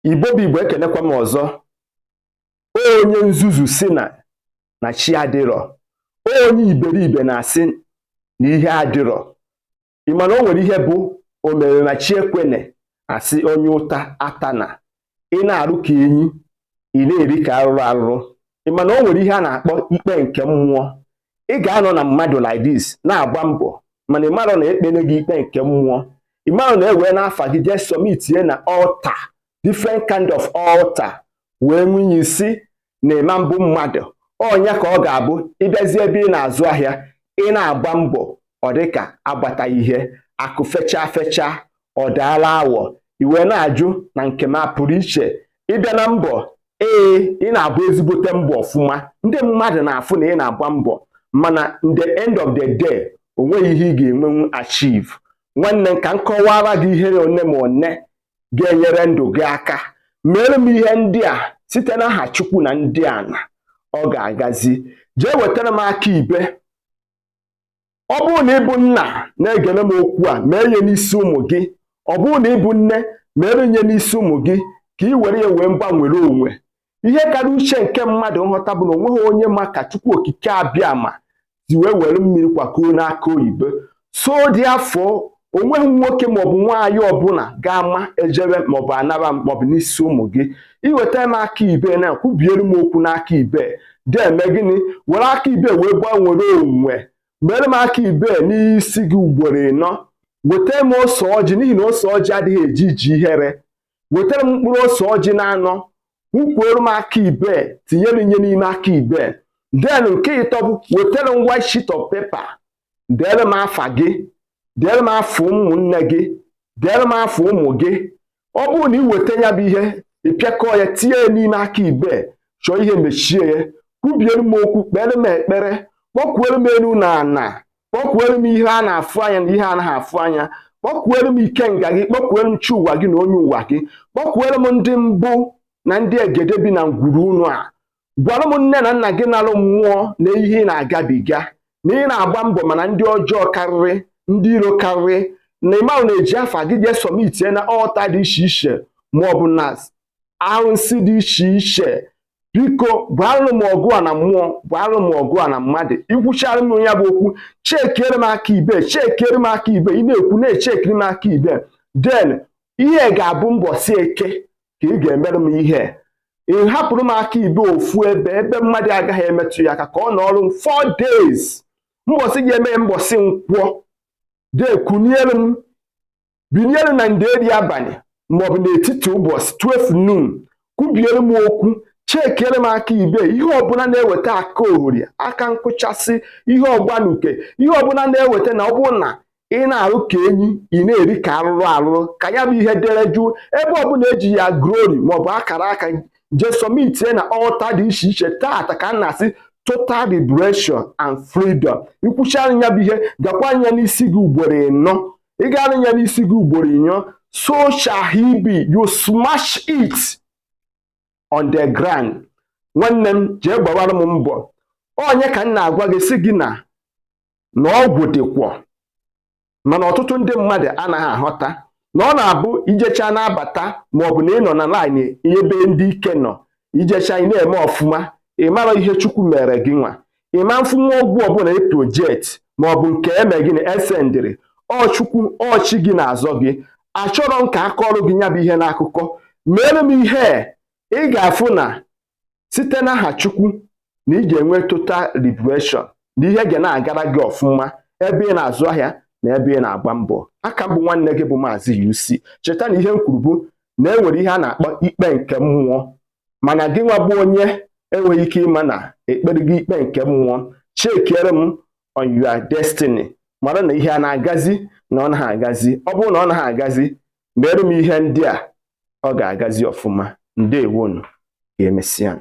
Igbo bụ Igbo, ekenekwa m ọzọ. Onye nzuzu si na chi adịrọ, onye iberibe na-asị na ihe adịrọ. Ị ma na o nwere ihe bụ o mere na chi ekwene asị onye ụta atana. Ị na-arụ ka enyi, ị na-eri ka arụrụ arụrụ. Ị ma na o nwere ihe a na-akpọ ikpe nke mmụọ? Ị ga-anọ na mmadụ like this na-agba mbọ, mana ị marọ na ekpere gị ikpe nke mmụọ. Ị marọ na ewee n'afa gị jee submitie na altar, different kind of altar, wee nwunye isi na ịma mbụ mmadụ. Ọnya ka ọ ga-abụ ịbịazi ebe ị na-azụ ahịa, ị na-agba mbọ, ọ dịka agbata ihe akụ fecha fecha, ọ daala awọ. I wee na-ajụ na nke m apụrụ iche. Ịbịa na mbọ, ee, ị na-agba ezigbote mbọ ọfụma. Ndị mmadụ na-afụ na ị na-agba mbọ, mana in the end of the day, o nweghị ihe ị ga-enwenwu achieve. Nwanne m, ka m kọwara gị ihe one ma one ga-enyere ndụ gị aka. Mere m ihe ndị a site n'aha Chukwu na ndị ana, ọ ga-agazi. Jee wetara m aka ibe. Ọ bụrụ na ịbụ nna na-egere m okwu a, mee ihe n'isi ụmụ gị. Ọ bụrụ na ịbụ nne, mere ihe n'isi ụmụ gị, ka ị were ya wee gbanwere onwe. Ihe karịa uche nke mmadụ nghọta bụ na onweghị onye ma ka Chukwu Okike abịa ma si wee were mmiri kwakọọ n'aka oyibo. So dị afọ, onweghị nwoke maọbụ nwaanyị ọbụla ga-ama ejebe maọbụ anaba maọbụ n'isi ụmụ gị. Iweta m aka ibe na kwubiere m okwu n'aka ibe deme gịnị? Were aka ibe wee gbanwere onwe. Mere m aka ibe n'isi gị ugboro ịnọ. Weta m ose ọjị, n'ihi na ose ọjị adịghị eji iji ihere. Wetara m mkpụrụ ose ọjị na-anọ, kwukwuoro m aka ibe, tinyere nye n'ime aka ibe. Then nke ịtọ bụ wetara m white sheet of paper, deere m afa gị, deere m afọ ụmụnne gị, deere m afọ ụmụ gị. Ọ bụrụ na ị weta ya bụ ihe, ị pịakọọ ya, tinye ya n'ime aka ibe, chọọ ihe mechie ya, kwubiere m okwu, kpere m ekpere, kpọkwuere m elu na ana, kpọkwuere m ihe a na-afụ anya na ihe anaghị afụ anya, kpọkwuere m ikenga gị, kpọkwuere m chi ụwa gị na onye ụwa gị, kpọkwuere m ndị mbụ na ndị egede bi na ngwuru unu a. Gwara m nne na nna gị nalụ mmụọ na ihe ị na-agabiga, na ị na-agba mbọ, mana ndị ọjọọ karịrị, ndị iro karịrị, na ịmarụ na-eji afa gị jee submitie na altar dị iche iche maọbụ na arụsị dị iche iche. Biko, gbarụ m ọgụ a na mmụọ, gbarụ m ọgụ a na mmadụ. Ikwuchara m ya bụ okwu, chekiere m aka ibe, chekiere m aka ibe. Ị na-ekwu na-echekiri m aka ibe. Then ihe ga-abụ mbọsị Eke ka ị ga-emere m ihe. Ị hapụrụ m aka ibe ofu ebe, ebe mmadụ agaghị emetụ ya aka, ka ọ nọọrụ m 4 days. Mbọsị ga-eme ya mbọsị Nkwọ de, kuniere m, biniere na nderi abalị maọbụ n'etiti ụbọchị, 12 noon, kwubiere m okwu, chekiere m aka ibe. Ihe ọbụla na-eweta aka oghori, aka nkụchasị, ihe ọgbanuke, ihe ọbụla na-eweta na ọ bụrụ na ị na-arụ ka enyi, ị na-eri ka arụrụ arụrụ, ka ya bụ ihe dere jụụ. Ebe ọbụla eji ya glory maọbụ akara aka jee submitie na altar dị iche iche, taata ka m na-asị total liberation and freedom. Ikwuchara ya bụ ihe, gakwa anya n'isi gị ugboro ịnọ. Ị gara ya n'isi gị ugboro ịnọ, so shall he be. You smash it on the ground. Nwanne m, jee gbawara m mbọ. Onye ka m na-agwa gị sị gị na na ọgwụ dịkwọ, mana ọtụtụ ndị mmadụ anaghị aghọta na ọ na-abụ ijecha na-abata, maọbụ na ị nọ na line ebe ndị ike nọ, ijecha, ị na-eme ọfụma, ị mara ihe Chukwu mere gị nwa. Ịma mfụnwa ọgwụ ọbụla ị project maọbụ nke eme gị na esendịrị ọchukwu ọchị gị na-azọ gị. Achọrọ m ka akọrọ gị ya bụ ihe n'akụkọ. Mere m ihe ị ga-afụ na site n'aha Chukwu na ị ga-enwe total liberation, na ihe ga na-agara gị ọfụma ebe ị na-azụ ahịa na ebe ị na-agba mbọ. Aka mbụ, nwanne gị bụ Maazị UC. Cheta na ihe m kwuru bụ na e nwere ihe a na-akpọ ikpe nke mmụọ, mana gị nwa bụ onye enweghị ike ịma na ekpere gị ikpe nke mmụọ. Chekiere m on your destiny, mara na ihe a na-agazi na ọ naghị agazi. Ọ bụrụ na ọ naghị agazi, mere m ihe ndị a, ọ ga-agazi ọfụma. Ndewonu, ga-emesịa.